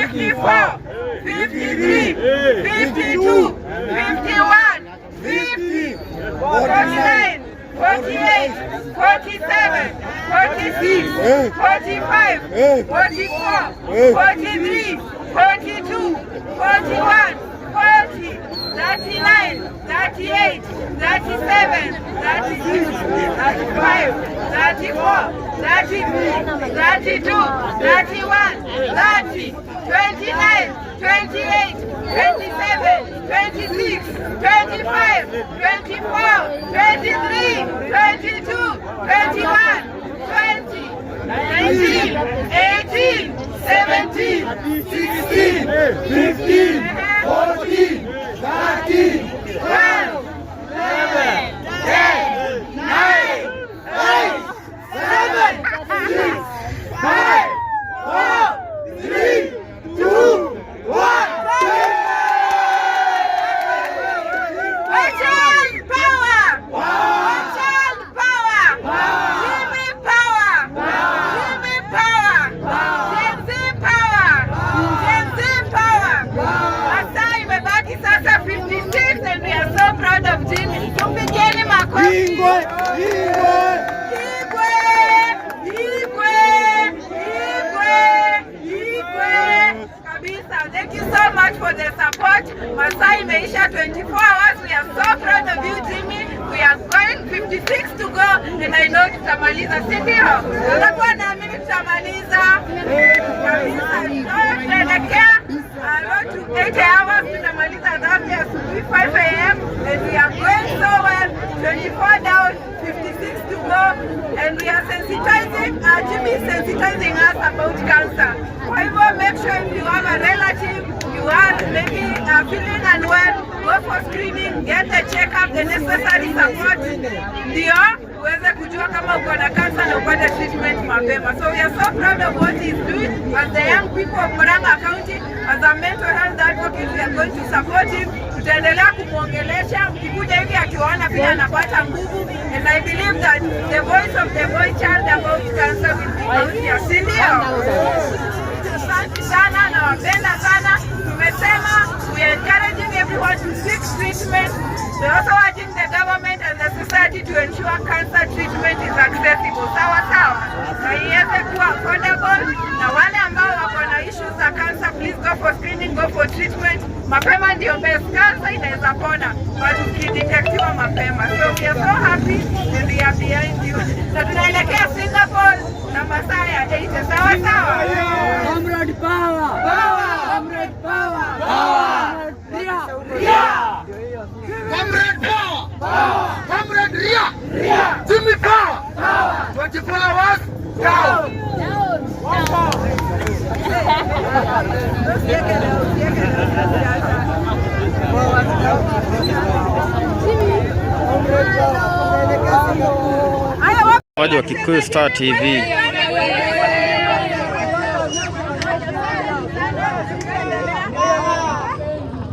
54, 53, 52, 51, 50, 49, 48, 47, 46, 45, 44, 43, 42, 41, 40, 39, 38, 37, 36, 35, 34, 33, 32, 31, 30, 29, 28, 27, 26, 25, 24, 23, 22, 21, 20, 19, 18, 17, 16, 15, 14, 13, 12, 11, 10, 9, 8, 7, 6, 5, 4, 3, 2, 1. Child power! Child power! Jimmy power! Jimmy power! Gen Z power! Gen Z power! Masaa imebaki sasa 56 and we are so proud of Jimmy. Tumpigieni makofi. Ingwe, Ingwe. Igwe! Igwe! Igwe! Igwe! Kabisa. Thank you so much for the support. Masaa imeisha 24 hours. We are so proud of you, Jimmy. We are going 56 to go and I know tutamaliza, si ndio? Utakuwa naamini tutamaliza. Kabisa. So tunaelekea road to 8 hours, tutamaliza Thursday asubuhi 5 a.m. and we are going so well. 24 down, 56 to go, and we are sensitizing, Jimmy is sensitizing us about cancer. Kwa hivyo make sure if you have a relative, you are maybe feeling unwell, go for screening, get the checkup, the necessary support, ndio uweze kujua kama uko na cancer na upate treatment mapema. So we are so proud of what he's doing as the young people of Murang'a County, as a mental health advocate, we are going to support him. Tutaendelea kumwongelesha, mkikuja hivi akiwaona pia anapata nguvu, and I believe that the voice of the boy child about cancer will be out here, si ndio? Asante sana, nawapenda sana. Tumesema we are encouraging everyone to seek treatment. We are also urging the government and the society to ensure cancer treatment is accessible. Sawa sawa, na iweze kuwa affordable, na wale ambao wako na issues za cancer, please go for screening, go for treatment. Mapema ndio best. Cancer inaweza pona, but ukidetectiwa mapema. So we are so happy and we are behind you. Na tunaelekea Singapore na masaa ya 8. Sawa sawa. Comrade power! Power! Comrade power! Power! Ria! Yeah! Comrade power! Power! Comrade Ria! Ria! Jimmy power! Power! 24 hours down! Down. Usiweke leo, usiweke leo. Haya, wapi? Waji wa Kikuyu Star TV.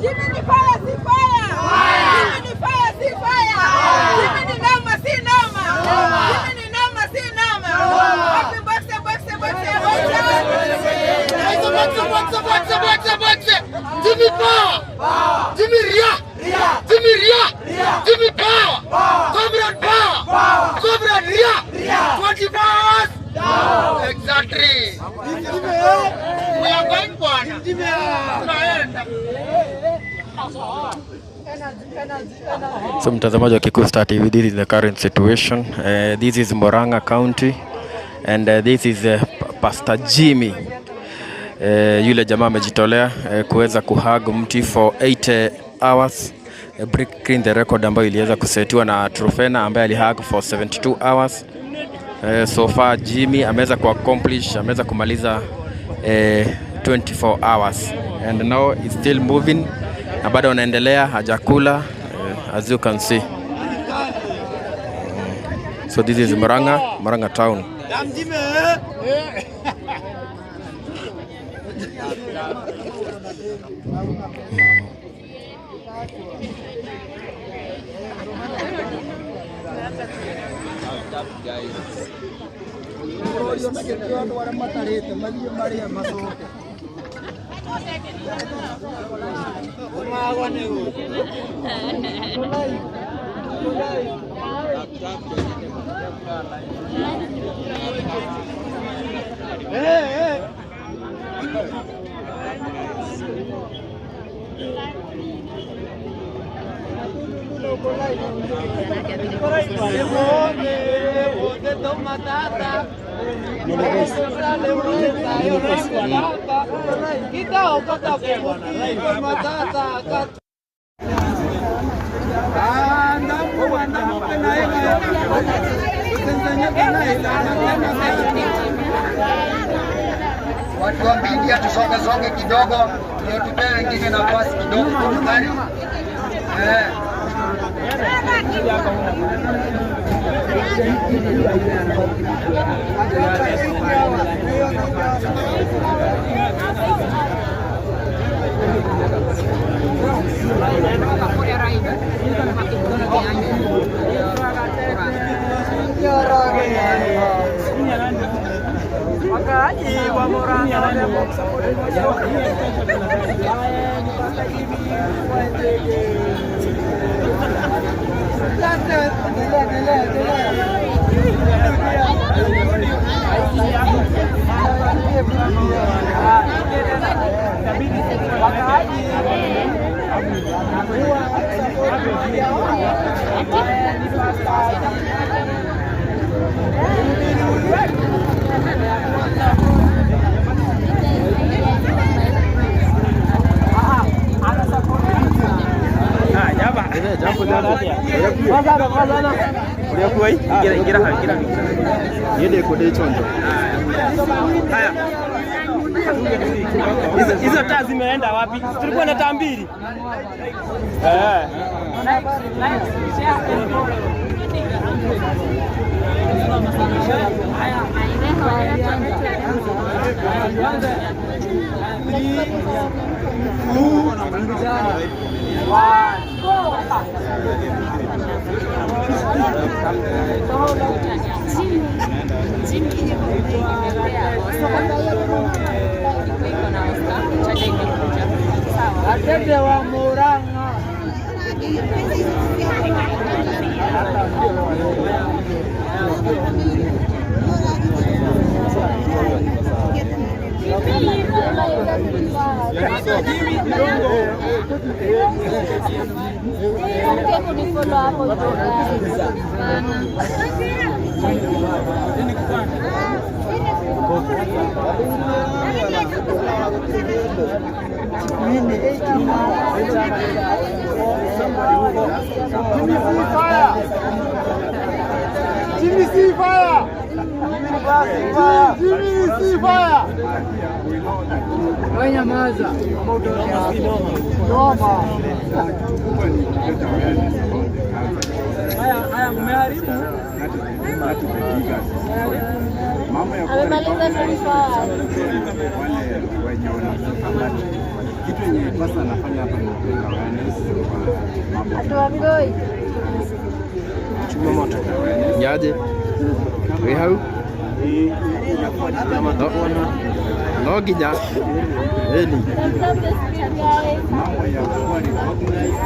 Jimmy ni fire, si fire. Jimmy ni fire, si fire. Jimmy ni noma, si noma. Jimmy ni noma, si noma. Wapi boxe, boxe, boxe, boxe. Boxe, boxe, boxe, boxe, boxe! Jimmy power! Jimmy Ria! Jimmy Ria! Jimmy power! Comrade power! Comrade Ria! 24 hours down! Exactly! We are going bwana. Tunaenda. So mtazamaji wa Kikuyu Star TV, this is the current situation. This is Murang'a County and this is Pastor Jimmy. Yule jamaa amejitolea kuweza kuhug mti for 8 hours, breaking the record ambayo iliweza kusetiwa na Trufena ambaye alihug for 72 hours. So far Jimmy ameweza kuaccomplish, ameweza kumaliza 24 hours and now it's still moving na bado anaendelea, hajakula, as you can see. So this is Murang'a, Murang'a town. Watu wa media tusonge songe kidogo, ndio tupee wengine nafasi kidogo tafadhali. Eh. Hizo taa zimeenda wapi? Tulikuwa na taa mbili. Eh. Watete wa Murang'a. Wewe nyamaza. Noma. Haya haya mmeharibu. Amemaliza 24 hours. Wale wenye wanafanya kitu yenye pasa anafanya hapa ni kuweka awareness kwa mambo Hatuambiwi. Nyaje? Wĩ hau? No, no nginya ĩni. Tap the screen, guys. Mambo ya kuwa recognized.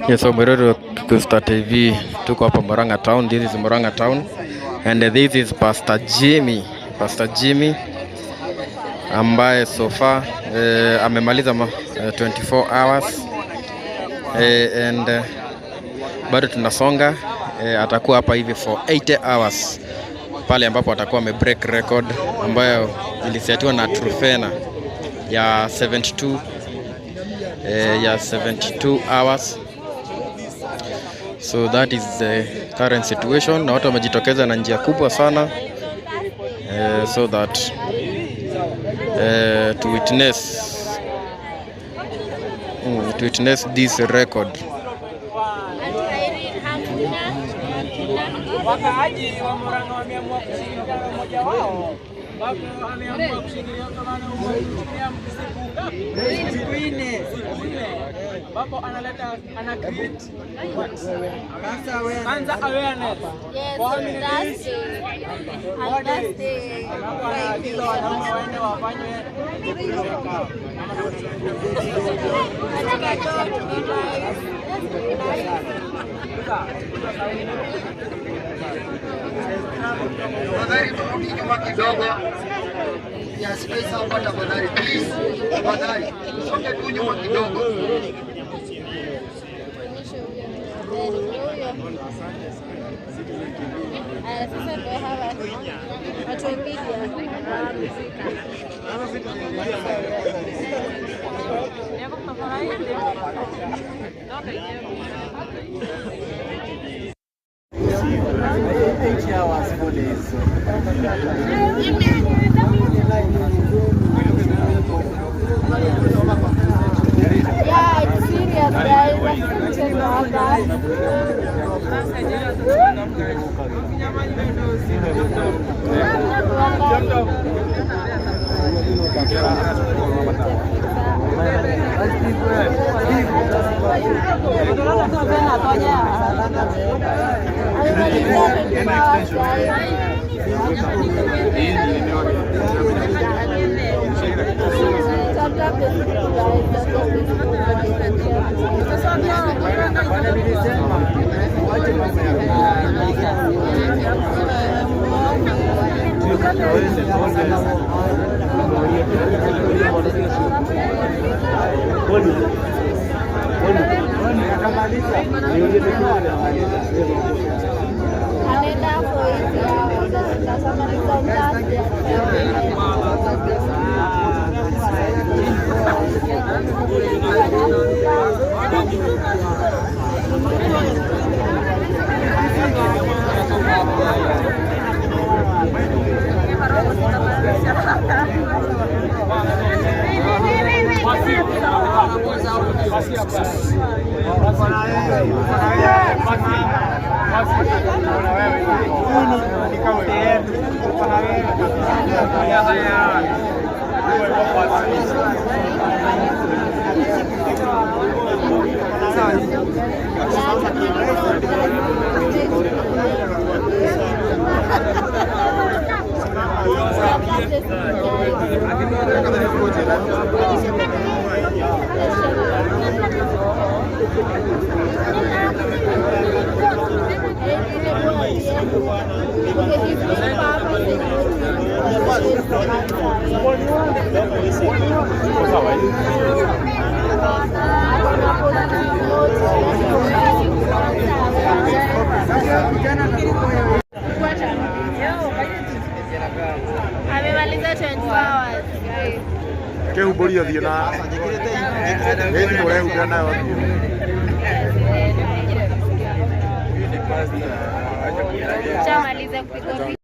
Yes, so Mwerere Kikuyu TV, tuko hapa Murang'a Town. This is Murang'a Town and this is Pastor Jimmy. Pastor Jimmy ambaye so far amemaliza 24 hours and bado tunasonga, atakuwa hapa hivi for 80 hours pale ambapo atakuwa ame break record ambayo ilisetiwa na Trufena ya 72 ya 72 hours. So that is the current situation, na watu wamejitokeza na njia kubwa sana so that to witness this record. Wakaaji wa Murang'a wameamua kushirikiana na mmoja wao ambapo ameamua kushikilia kushikilia siku ngapi? Siku nne. Siku nne ambapo analeta ana create what? Kwanza awareness. Yes, For how on many days? Thursday. On Thursday. Ambapo anaagiza wanaume waende wafanywe check-up. Katika job to be nice. Nice. Tafadhali turudi nyuma kidogo ya space hapa tafadhali, please. Tafadhali songe tu nyuma kidogo. Tuonyeshe huyo ndio huyo. Aya, sasa ndio hawa watu wa media. 8 hours, 4 days. Yeah, it's serious guys. Mchezo hapa. Amemalizia 24 hours guys. Tap tap the screen guys. Tap tap the screen. Like and share. Bwana, nilisema wache mambo ya Anaenda for 80 hours. Atamaliza on Thursday at 5 Tap tap the screen guys. Okay, he's been farmers in Amemaliza 24 hours. Kehumbũria thiĩ na nĩ thimũ ũrehumbĩra nayo thiĩ. Shamaliza kupigwa picha.